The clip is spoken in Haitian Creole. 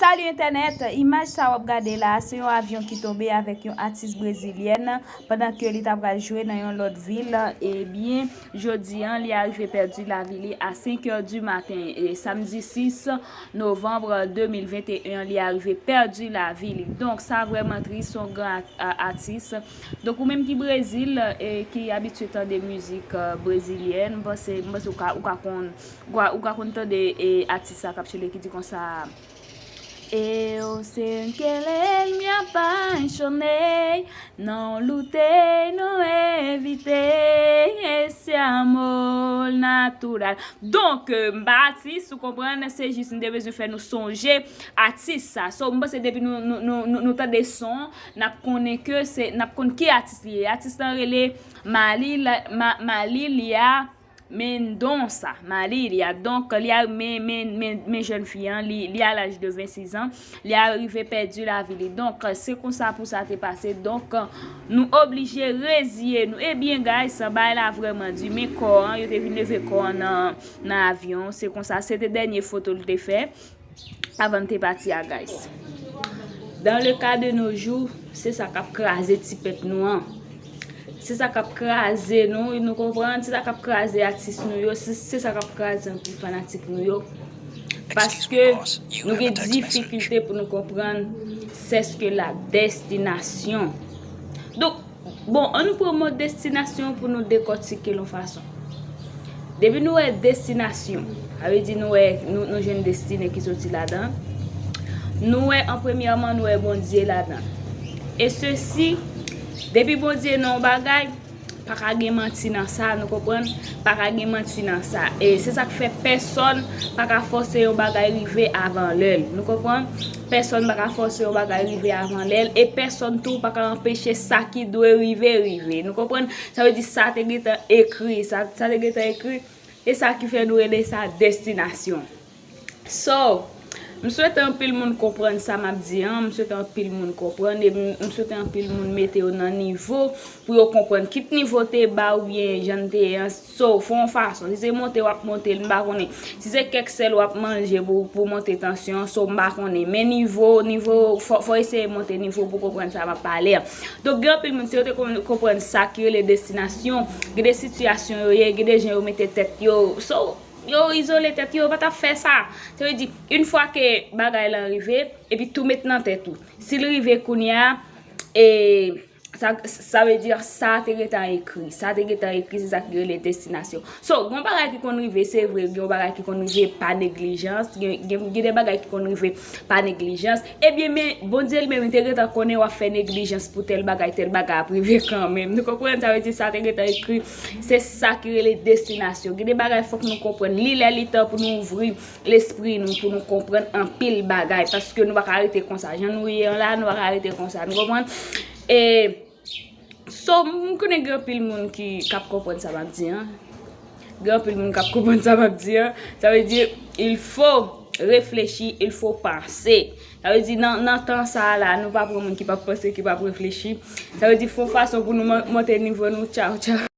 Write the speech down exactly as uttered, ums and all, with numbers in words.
Salut entènèt, imaj sa w ap gade la, se yon avyon ki tonbe avèk yon atis brezilyèn pandan ke li ta pral jwe nan yon lòt vil. Ebyen, jodi an, li arive pèdi lavi li a senk è di maten, e samdi sis novanm de mil venteyen, li arive pèdi lavi li. Donk, sa vrèman tris, se yon gran at-, a-, atis. Donk, ou menm ki Brezil, e ki abitye tande mizik, e, brezilyèn, m panse, m panse ou ka, ou ka konn, ou ka, ou ka konn tande, e, atis sa k ap chante ki di konsa, Eu sem querer me apaixonei, não lutei, não evitei esse amor natural. Donk, e, m pa atis, ou konprann, se jis m te bezwen fè nou sonje atis sa. So, m panse depi nou, nou, nou, nou, nou tande son, n ap konnen ke se, n ap konn ki atis li ye. Atis lan rele Mali, la, Ma, Mali Lia Mendonça, Mali Lia. Donk, li a, men, men, men, men jèn fi an, li, li a laj de vennsis an, li arive pèdi lavi li. Donk, se konsa pou sa te pase. Donk, nou oblije reziye nou. Ebyen, guys, bagay la vrèman di, men kò an, yo te vin leve kò an nan, nan avyon. Se konsa, se te dènye foto l te fè avan l te pati a, guys. Dans le cas de nos jours, se sa k ap kraze ti pèp nou an. Se sa k ap kraze nou, nou konprann? Se sa k ap kraze atis nou yo, se, se sa k ap kraze anpil fanatik nou yo. Paske nou gen difikilte pou nou konprann sèske la destinasyon. Donk, bon, an nou pran mo destinasyon pou nou dekòtike l yon fason. Depi nou wè destinasyon, sa vle di nou wè, nou, nou jwenn destine ki soti ladan. Nou wè, an premyèman, nou wè Bondye ladan. E sesi, depi Bondye nan yon bagay, pa ka gen manti nan sa, nou konprann? Pa ka gen manti nan sa. E se sa k fè pèsòn pa ka fòse yon bagay rive avan lè l. Nou konprann? Pèsòn pa ka fòse yon bagay rive avan lè l, e pèsòn tou pa ka anpeche sa ki dwe rive, rive. Nou konprann? Sa vle di sa te gentan ekri, sa, sa te gentan ekri, e sa ki fè nou rele sa destinasyon. So, m swete anpil moun konprann sa m ap di an, m swete anpil moun konprann, e m, m swete anpil moun mete yo nan nivo pou yo konprann. Kit nivo te ba oubyen jan n te ye an, so, fè yon fason. Si se monte w ap monte l, m pa konnen. Si se kèk sèl w ap manje pou, pou monte tansyon an, so, m pa konnen. Men nivo, nivo, fò, fò eseye monte nivo pou konprann sa m ap pale an. Donk, gen anpil moun, si yo te kon-, konprann sa ki rele destinasyon, gen de sitiyasyon yo ye, gen de jan yo mete tèt yo. So, yo izole tèt yo, yo pa t ap fè sa. Sa vle di, yon fwa ke bagay lan rive, epi tou met nan tèt ou. Si l rive kounye a, e, sa, sa vle di, sa te gentan ekri. Sa te gentan ekri, se sa ki rele destinasyon. So, gen yon bagay ki konn rive, se vre, gen yon bagay ki konn rive pa neglijans, gen, gen, gen de bagay ki konn rive pa neglijans. Ebyen, men, Bondye li menm, li te gentan konnen w ap fè neglijans pou tèl bagay, tèl bagay ap rive kanmenm. Nou konprann? Sa vle di, sa te gentan ekri. Se sa ki rele destinasyon. Gen de bagay fòk nou konprann. Li lè li tan pou nou ouvri lespri nou, pou nou konprann anpil bagay. Paske nou pa ka rete konsa. Jan nou ye an la, nou pa ka rete konsa. Nou konprann? E, so, m konnen gen anpil moun ki, k ap konprann sa m ap di an. Gen anpil moun k ap konprann sa m ap di an. Sa vle di, il faut réfléchir, il faut penser. Sa vle di, nan, nan tan sa a la, nou pa pran moun ki p ap panse, ki p ap reflechi. Sa vle di, fè yon fason pou nou mon-, monte nivo nou, tchaw, tchaw.